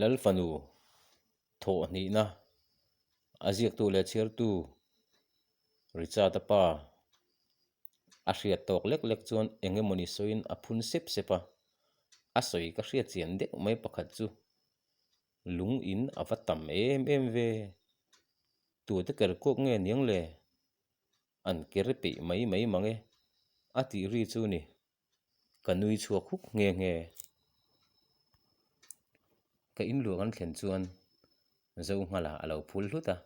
Lal fanu thawh hnihna a ziaktu leh chhiartu Richard-a pa a hriat tawk lek lek chuan eng emawni sawiin a phun sep sep a, a sawi ka hriat chian deuh mai pakhat chu lung in a va tam em em ve, tute ker kuak nge niang le? An ker peih mai mai mang e a tih ri chu ni. Ka nui chhuak huk nghe nghe. Ka inluah kan thlen chuan Zohngala a lo phul hlut a,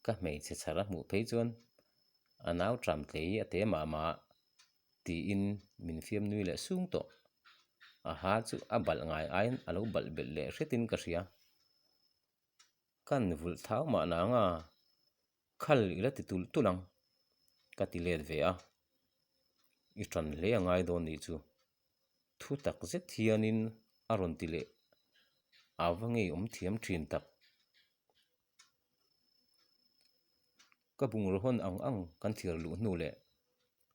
ka hmeichhe chhar a hmuh phei chuan a nau tram tlei a te mah mah tiin min fiam nui leh sung tawh. A ha chu a balh ngai aiin a lo balh belh leh hretin ka hria. Kan vulh thau mah nang a, Khal i la ti tulh tulh ang, ka ti let ve a. I ṭan hle a ngai dawn nih chu. Thu tak zet hianin a rawn ti leh. A va ngei awm thiam ṭhin tak. Ka bungraw hawn ang ang kan thlir luh hnu leh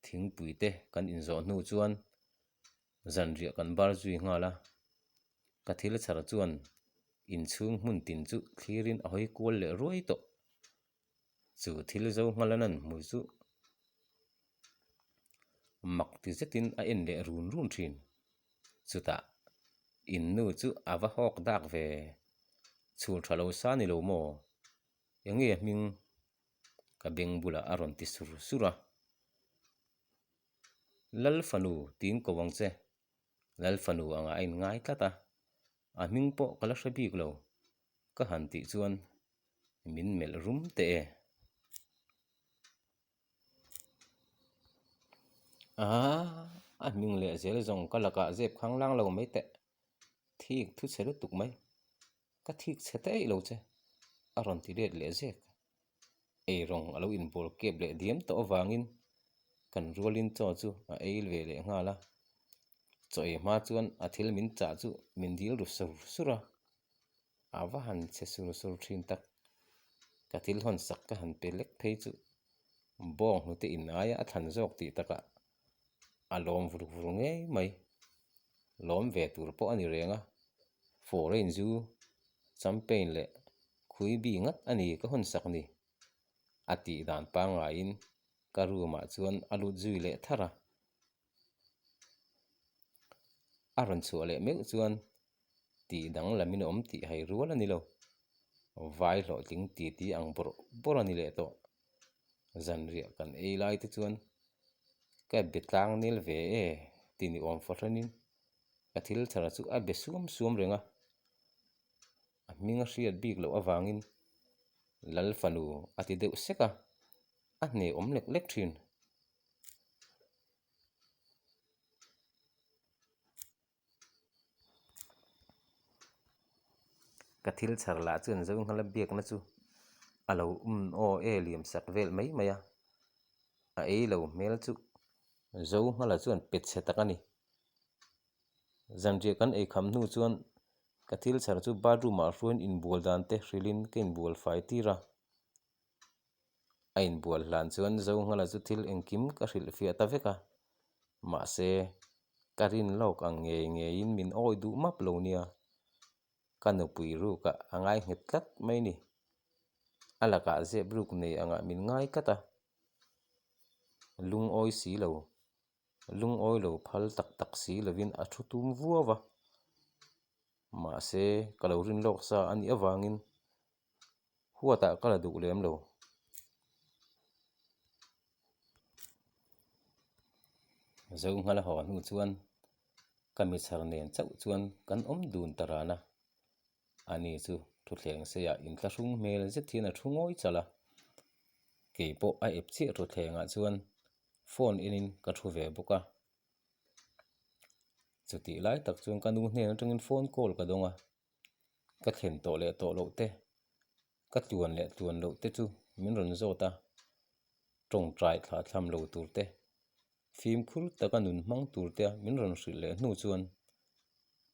thingpui te kan inzawh hnu chuan zanriah kan bar zui nghal a. Ka thil chhar chuan inchhung hmun tin chu thlirin a hawi kual leh ruai tawh. Chu thil zo nghal an an hmu chu mak ti zetin a en leh run run thin. Chutah in nu chu a va hawk dak ve, chhul tha lo sa ni lo maw? Enge a hming? Ka beng bulah a rawn ti sur sur a. Lal fanu tiin ko ang che. Lal fanu angah a inngai tlat a, a hming pawh ka la hre bik lo, ka han tih chuan min melh rum teh e. Aaa, a hming leh zel zawng ka lakah zep khang lang lo mai teh, thik thu chhe lutuk mai, ka thik chhe ta eih lo che, a rawn ti let leh zek. Eirawng a lo inbawl kep leh diam tawh avangin kan rualin chaw chu a ei ve leh nghal a, chaw ei hma chuan a thil min chah chu min dil ru sur sur a, a va han chhe sur sur thin tak. Ka thil hawn sak ka han pe lek phei chu bawng hnute in aia a thlan zawk tih takah a lawm vur vur ngei mai. Lawm ve tur pawh a ni reng a, foreign zu champagne leh Khui bi ngat a ni ka hawn sak ni. A tih dan pangaiin ka room ah chuan a lut zui leh thar a. A rawn chhuah leh meuh chuan tih danglamin a awm tih hai rual a ni lo. Vai hlawhtling titi ang bawrh bawrh a ni leh tawh. Zanriah kan ei lai te chuan ka be tlang nel ve e ti ni awm fahranin ka thil chhar chu a be suam suam reng a. A hming a hriat bik loh avangin Lal fanu a ti deuh sek a, a hne awm lek lek thin. Ka thil chhar lah chuan Zonghala biakna chu a lo um aw e liam sak vel mai mai a, a ei lo hmel chu Zonghala chuan pe chhe tak a ni. Zanriah kan ei kham hnu chuan ka thil chhar chu bathroom ah hruaiin inbual dan te hrilhin ka inbual fai tir a. A inbual hlan chuan Zonghala chu thil engkim ka hrilh fiah ta vek a, mahse ka rin lawk ang ngei ngeiin min awi duh map lo nia, ka nupui rukah a ngai nghet tlat mai ni. A lakah zep ruk nei angah min ngai tlat a, lungawi si lo. Lungawi lo phal tak tak si lovin a thu tum vuau va, mahse ka lo rin lawk sa a nih avangin huatah ka la duh lem lo. Zohnghala haw hnu chuan ka michhar nen chauh chuan kan awm dun ta ran a, ani chu thutthleng seiah inthlahrung hmel zet hian a thu ngawi chal a, kei pawh a ep chiah thutthlengah chuan phone enin ka thu ve bawk a. Chutih lai tak chuan ka nu hnen atangin phone call ka dawng a, ka thlen tawh leh tawh loh te, ka tluan leh tluan loh te chu min rawn zawt a, tawngtai thlah thlam lo tur te, fimkhur taka nun hmang tur te min rawn hrilh leh hnu chuan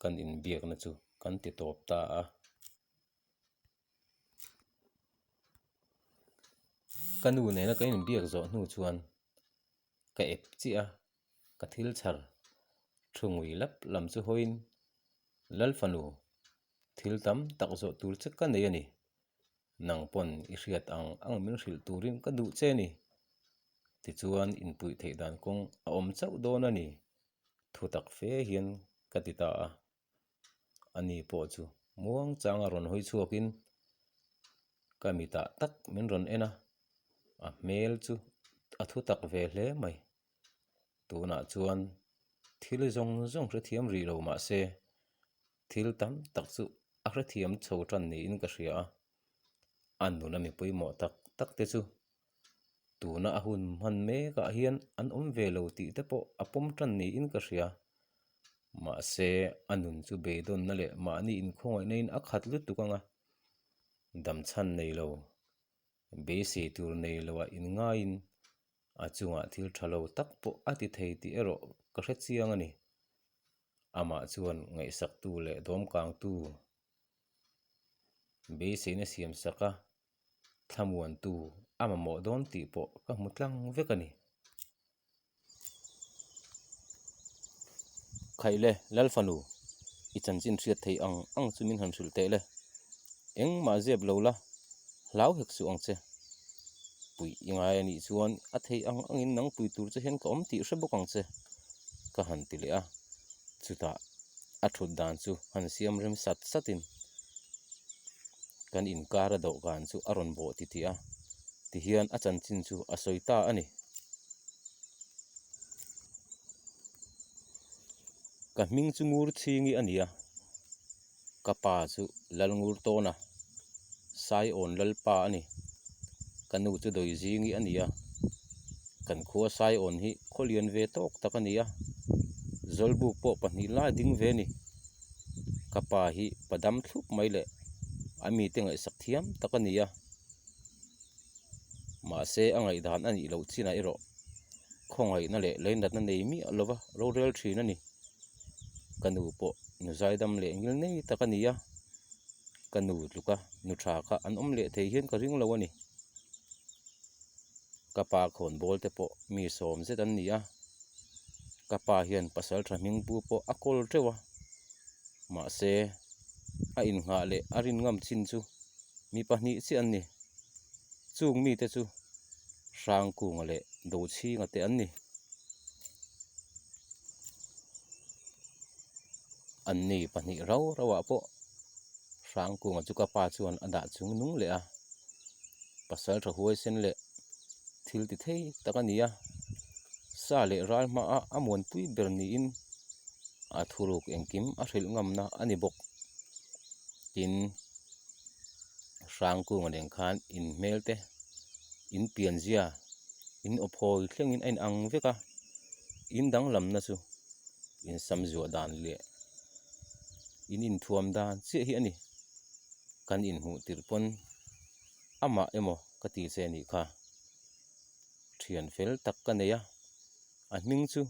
kan inbiakna chu kan ti tawp ta a. Ka nu nena kan inbiak zawh hnu chuan ka ep chiah a, ka thil chhar thu ngui lap lam chu hawiin Lalfanu. Thil tam tak zawh tur che ka nei a ni. Nang pawn i hriat ang ang min hrilh turin ka duh che a ni. Tichuan inpuih theih dan kawng a awm chauh dawn a ni. Thu tak fe hian ka ti ta a. Ani pawh chu muang changa rawn hawi chhuakin ka mitah tak min rawn en a, a hmel chu a thu tak ve hle mai. Tunah chuan thil zawng zawng hrethiam rih lo mah se thil tam tak chu a hrethiam chho tan niin ka hria a, a nuna mi pawimawh tak tak te chu tuna a hun hman mekah hian an awm ve lo tih te pawh a pawm tan niin ka hria. Mahse a nun chu beidawnna leh mahni inkhawngaihna in a khat lutuk ang a, damchhan nei lo, beisei tur nei loah inngaiin a chungah thil tha lo tak pawh a ti thei tih erawh ka hre chiang a ni. Amah chuan ngaihsaktu leh dawmkangtu beiseina siamsak a thlamuantu a mamawh dawn tih pawh ka hmu tlang vek a ni. Khaile, Lalfanu, i chanchin hriat thei ang ang chu min han hrilh teh le. Engmah zep lo la, hlau hek suh ang che. Puih i ngai a nih chuan a thei ang angin nang pui tur che hian ka awm tih hre bawk ang che, ka han ti leh a. Chutah a thut dan chu han siam rem sat satin kan inkar a dawhkan chu a rawn bawh titih a, tihian a chanchin chu a sawi ta a ni. Ka hming chu Ngur Chhingi a ni a, ka pa chu Lal Ngur Tawna, Saiawn Lalpa a ni. Ka nu chu Dawizingi a ni a, kan khua Saiawn hi khaw lian ve tawk tak a ni a, Zawlbuk pawh pahnih lai ding ve a ni. Ka pa hi pa dam thlup mai leh a mite ngaihsak thiam tak a ni a. Mahse a ngaihdan a nih loh chinah erawh khawngaihna leh leinatna nei miah lova rorel thin a ni. Ka nu pawh nu zaidam leh ngil nei tak a ni a, ka nu tluka nu tha kha an awm leh thei hian ka ring lo a ni. Ka pa khawnbawl te pawh mi sawm zet an ni a, ka pa hian pasal tha hming pu pawh a kawl teuh a, mahse a innghah leh a rin ngam chin chu mi pahnih chiah an ni. Chung mite chu Hrangkunga leh Dochhinga te an ni. Anni pahnih rau rauah pawh Hrangkunga chu ka pa chuan a dah chung nung leh a, pasal tha huaisen leh thil ti thei tak a ni a, sa leh ral hmaah a muanpui ber niin a thuruk engkim a hrilh ngamna a ni bawk. Tin, Hrangkunga nen khan in hmel te, in pianzia, in awphawi thlengin a inang vek a, in danglamna chu in sam zuah dan leh in inthuam dan chiah hi a ni. Kan inhmuh tirh pawn amah emaw ka ti che anih kha. Thian fel tak ka nei a, a hming chu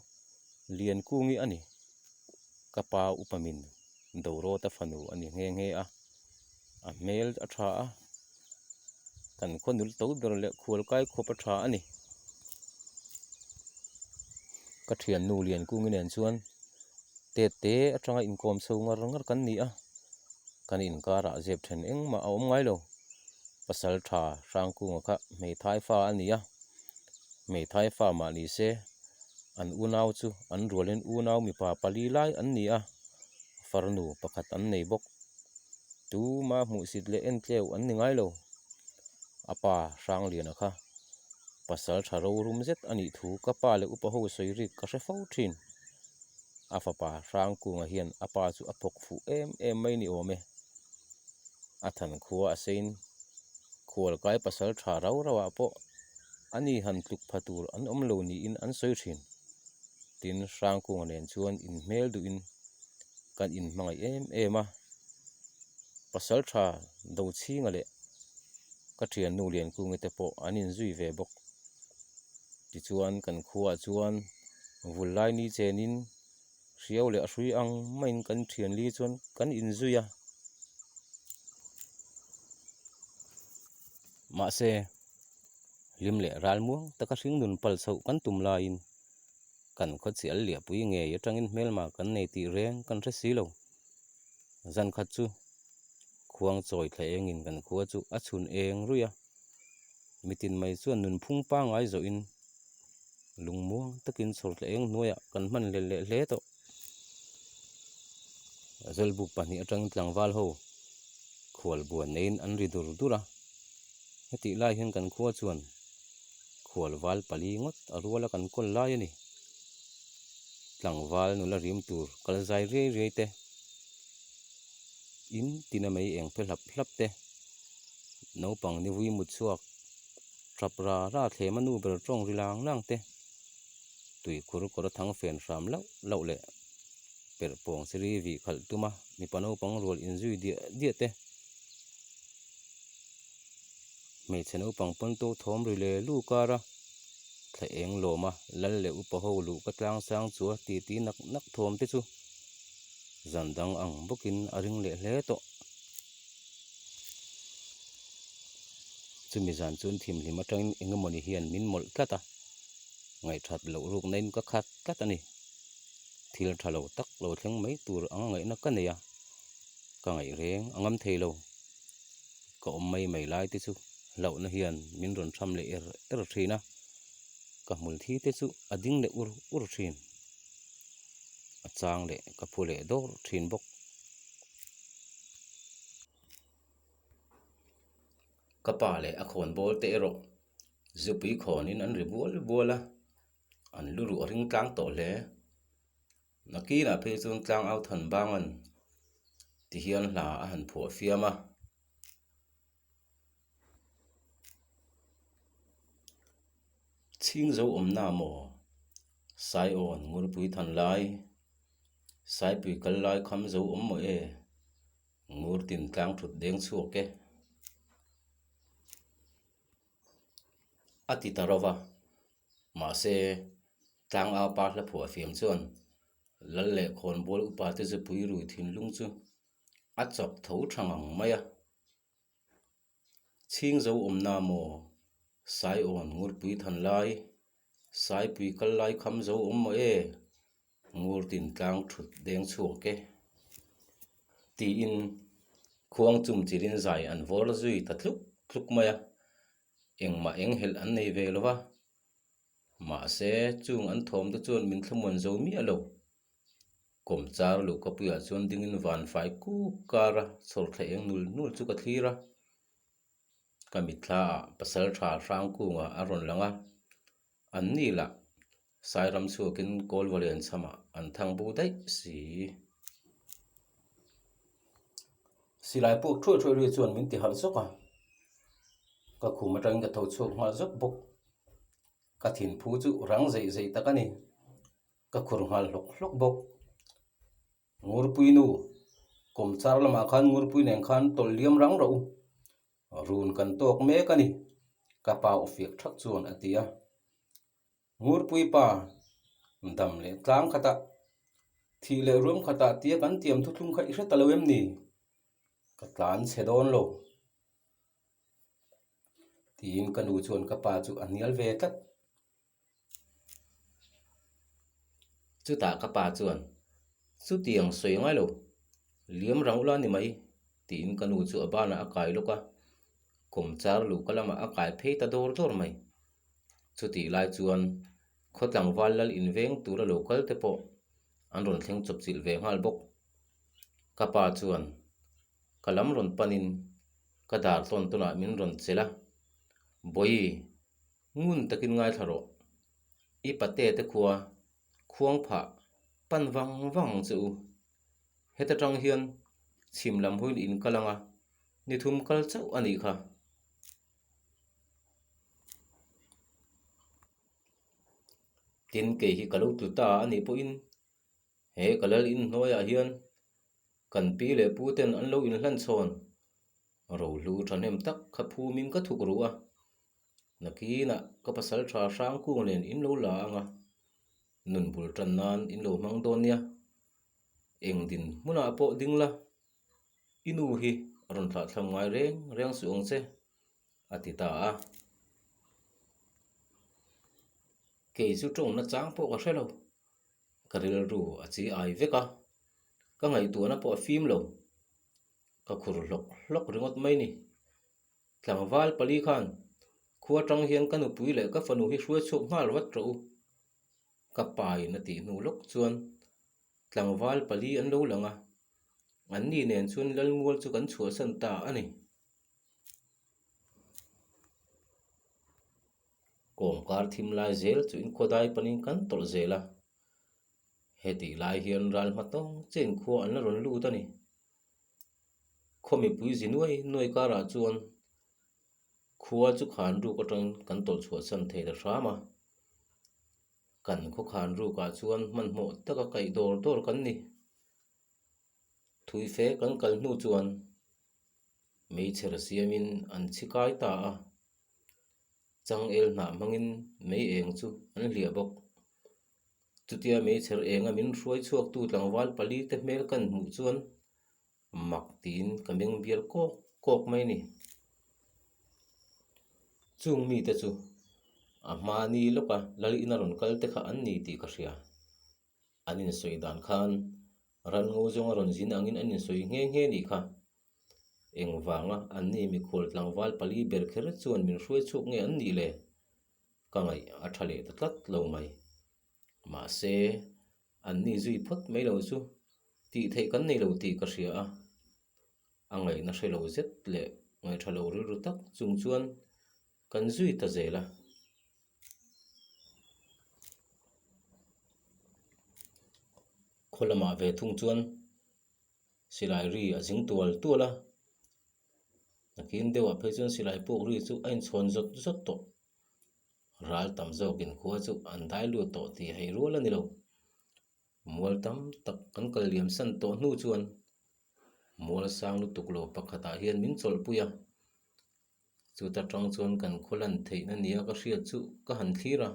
Liankungi a ni. Ka pa upa min Dorawta fanu a ni nghe nghe a, a hmel a tha a, kan khaw nul to ber leh khual kai khawp a tha a ni. Ka thiannu Liankungi nen chuan tet te atanga inkawm chho ngar ngar kan ni a, kan inkarah zep then engmah a awm ngai lo. Pasal tha Hrangkunga kha hmeithai fa a ni a, hmeithai fa mah ni se an unau chu an rualin unau mipa pali lai an ni a, farnu pakhat an nei bawk. Tuma hmuhsit leh entleu an ni ngai lo. A pa Hrangliana kha pasal tha rorum zet a nih thu ka pa leh upa ho sawi rik ka hre fo thin. A fapa Hrangkunga hian a pa chu a phawk fuh em em mai ni awm e. A than khua a sein khualkai pasal tha rau rauah pawh a ni han tluk pha tur an awm lo niin an sawi thin. Tin, Hrangkunga nen chuan inhmel duhin kan inhmangaih em em a, pasal tha Dochhinga leh ka thiannu Liankungi te pawh an inzui ve bawk. Tichuan kan khuaah chuan vul lai ni chenin hriau leh a hrui ang maiin kan thianli chuan kan inzui a. Mahse, hlim leh ral muang taka hringnun pal chhoh kan tum laiin kan khaw chial liahpui ngei atangin hmelma kan nei tih reng kan hre si lo. Zan khat chu. Khuang chawi thla engin kan khua chu a chhun eng ruih a, mitin mai chuan nunphung pangngai zawhin lungmuang takin chhawr thla eng hnuaiah kan hman hlel leh hle tawh. Zawlbuk pahnih atangin tlangval ho khual buan neiin an ri dur dur a, hetih lai hian kan khua chuan khual val pali ngawt a rual a kan kawl lai a ni. Tlangval nula rim tur kal zai riai riai te, in tina mai eng phe hlap hlap te, naupang ni vui mut chhuak tap ra ra thlem a nu ber tawng ri lang lang te, tuikhur kawr a thang fen hram lauh lauh leh perh pawng siri vih khalh tuma mipa naupang rual inzui diah diah te, hmeichhe naupang pawn to thawm ri leh lu kar a, thla eng lawm a lal leh upa ho luh ka tlang sang chu a titi nak nak thawm te chu zan dang ang bawkin a ring leh hle tawh. Chumi zan chuan thimhlim atangin eng emawni hian min mawlh tlat a, ngaihthat loh rukna in ka khat tlat a ni. Thil tha lo tak lo thleng mai tur anga ngaihna ka nei a, ka ngaih reng a ngam thei lo. Ka awm mai mai lai te chu hlauhna hian min rawn tham leh er er thin a, ka hmul thi te chu a ding leh ur ur thin. A chang leh ka phu leh dawr thin bawk. Ka pa leh a khawn bawl te erawh zupui khawnin an ri bual bual a, an lu ruh a ring tlang tawh hle. Nakinah phei chuan tlang au than bangan ti hian hla a han phuah fiam a. Chhing zo awmna maw? Saiawn Ngurpui than lai, Saipui kal lai kham zo awm maw e? Ngur tin tlang thut deng chhuak e. A ti ta ro va. Mahse, tlang au pa hla phuah fiam chuan Lal leh Khawnbawl upa te zupui rui thinlung chu a chawk tho tha ngang mai a. Chhing zo awmna maw? Saiawn Ngurpui than lai, Saipui kal lai kham zo awm maw e? Ngur tin tlang thut deng chhuak e. Tiin khuang chum chilin zai an vawr zui ta tluk tluk mai a, engmah eng helh an nei ve lo va. Mahse, chung an thawm te chuan min thlamuan zo miah lo. Kawmchar luhkapuiah chuan dingin van fai kuk kar a chhawr thla eng nul nul chu ka thlir a. Ka mitthla ah pasal tha hrang kungah a rawn lang a, an ni lah Sairam chhuakin Kawlvalian chhamah an thang bu daih si. Silai puk thuai thuai ri chuan min ti harh zawk a, ka khum atangin ka tho chhuak nghal zawk bawk. Ka thinphu chu rang zeih zeih tak a ni. Ka khur nghal hlawk hlawk bawk. Ngurpui nu, kawmchar lamah khan Ngurpui nen khan tawlh liam rang rawh u. Run kan tawk mek a ni, ka pa aw fiak thak chuan a ti a. Ngurpui pa, dam leh tlang khatah, thih leh ruam khatah tia kan tiam thuthlung kha i hre ta lo em ni? Ka tlan chhe dawn lo. Tiin ka nu chuan ka pa chu a hnial ve tlat. Chutah ka pa chuan, Chutiang sawi ngai lo, liam rang ula ni mai, tiin ka nu chu a banah a kai lawk a, kawmchar luhka lamah a kai phei ta dawr dawr mai. Chutih lai chuan khaw tlangval lal inveng tura lo kal te pawh an rawn thleng chawp chilh ve nghal bawk. Ka pa chuan ka lam rawn panin ka dar tawn tawnah min rawn chelh a, Bawihi, Ngun takin ngaithla rawh. I pate te khua khuang phah pan vang vang ang che u. Heta tang hian chhim lam huin in kal anga ni thum kal chauh a nih kha. Tin, kei hi ka lo tlu ta a nih pawhin he ka lal in hnuaiah hian kan pi leh pu ten an lo inhlan chhawn rohlu thahnem tak kha phumin ka thuk ruh a. Nakinah ka pasal tha hrang kung nen in lo la ang a, nun bul tan nan in lo hmang dawn nia. Eng din hmunah pawh ding la, i nu hi a rawn thlahthlam ngai reng reng suh ang che, a ti ta a. Kei chu tawngna chang pawh ka hre lo, ka rilru a chi ai vek a, ka ngaihtuahna pawh a fim lo. Ka khur hlawk hlawk ringawt mai ni. Tlangval pali khan khua tang hian ka nupui leh ka fanu hi hruai chhuak nghal vat rawh u. Ka pain a tih hnu lawk chuan tlangval pali an lo lang a, anni nen chuan Lalmual chu kan chhuahsan ta a ni. Kawmkar thim lai zel chu inkhawdai panin kan tawlh zel a, hetih lai hian ral hma tawng chen khua an la rawn lut a ni. Khaw mipui zi nuai nuai karah chuan khua chu khan ruk atangin kan tawlh chhuahsan thei ta hram a, kan khaw khan rukah chuan hmanhmawh taka kaih dawr dawr kan ni. Thui fe kan kal hnu chuan meichher siamin an chhi kai ta a, changel hnah hmangin mei eng chu an hliah bawk. Chutia meichher enga min hruai chhuaktu tlangval pali te hmel kan hmuh chuan mak tiin ka meng bial kawk kawk mai a ni. Chung mite chu a hmani lawka lal ina rawn kal te kha an ni tih ka hria. An insawi dan khan ranngo zawnga rawn zin angin an insawi nghe nghe nih kha. Engvanga anni mikhual tlangval pali ber kher chuan min hruai chhuak nge an nih le? Ka ngaih a tha leh ta tlat lo mai. Mahse, anni zui phawt mai lo chu tih theih kan nei lo tih ka hria a. A ngaihna hre lo zet leh ngaihṭha lo rilru tak chung chuan kan zui ta zel a. Khaw lamah ve thung chuan silai ri a zing tual tual a, nakin deuhah phei chuan silai puk ri chu a inchhawn zawt zawt tawh. Ral tam zawkin khua chu an dai lut tawh tih hei rual a ni lo. Mual tam tak kan kal liam san tawh hnu chuan mual sang lutuk lo pakhatah hian min chawlhpui a. Chuta tang chuan kan khaw lan theihna nia ka hriat chu ka han thlir a,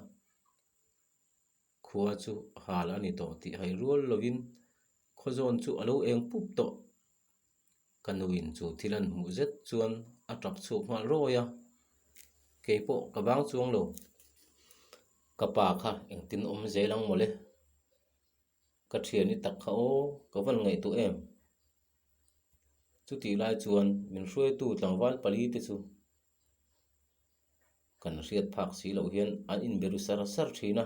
khua chu hal a ni tawh tih hai rual lovin khaw zawn chu a lo eng pup tawh. Ka nuin chu thil an hmuh zet chuan a tap chhuak nghal rawi a, kei pawh ka vang chuang lo. Ka pa kha engtin awm zel ang mawle? Ka thiani tak kha aw, ka van ngaihtuah em? Chutih lai chuan min hruaitu tlangval pali te chu kan hriat phak si loh hian an inbe ru sar sar thin a,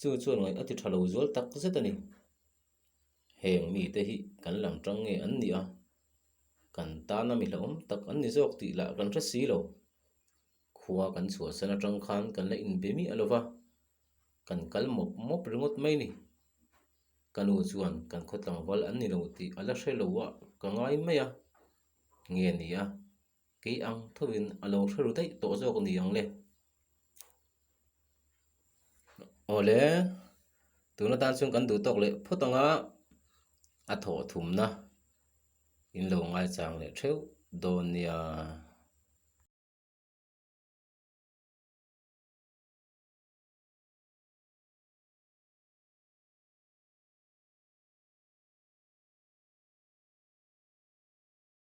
chu chuan ngaih a ti tha lo zual tak zet a ni. Heng mite hi kan lam tang nge an nih a, kan tana mi hlauhawm tak an ni zawk tih lah kan hre si lo. Khua kan chhuahsan atang khan kan la inbe miah lo va, kan kal mawp mawp ringawt mai ni. Ka nu chuan kan khaw tlangval an ni lo tih a la hre lo a ka ngai mai a, nge ni a, kei ang thovin a lo hre ru daih tawh zawk ni ang le. Awle, tuna tan chuan kan duh tawk leh phawt ang a, a thawh thumna in lo ngaichang leh theuh dawn nia.